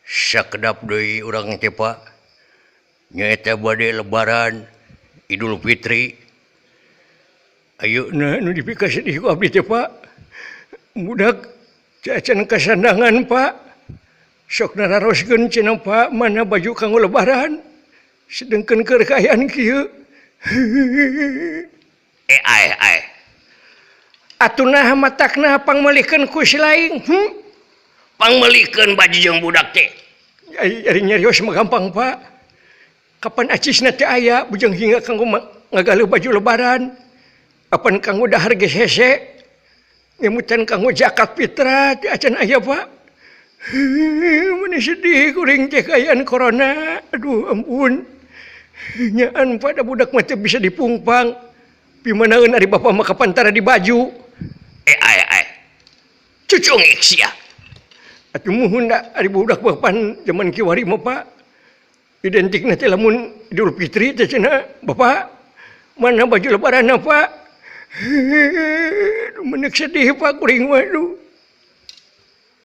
Sakedap deui urang teh Pak nyaeta bade lebaran Idul Fitri. Ayeuna nu dipikasedih ku abdi teh Pak. Budak teu acan kasandangan Pak. Sok nararoskeun cenah Pak mana baju kanggo lebaran. Sedengkeun keur kaayaan kieu. Eh aeh aeh. Atuh naha matakna pangmeulikeun ku si laing? Pangmeulikeun baju jeung budak teh. Ari nyarios mah gampang Pak. Kapan acisna teu aya bujang hingga kanggo ngagaleuh baju lebaran. Apan kanggo dahar geus hese. Ngemutan kanggo zakat fitrah teu acan aya Pak. Meni sedih kuring teh kaayaan corona. Aduh ampun. Nyaan Pak da budak mah teu bisa dipungpang. Pimanaeun ari bapa mah kapan tara di baju. Eh aeh aeh. Cucungik sia. Atuh muhun da ari budak mah pan jaman kiwari mah Pak. Identikna teh lamun Idul Fitri teh cenah Bapak mana baju lebaranna Pak. Menek sedih Pak kuring mah aduh.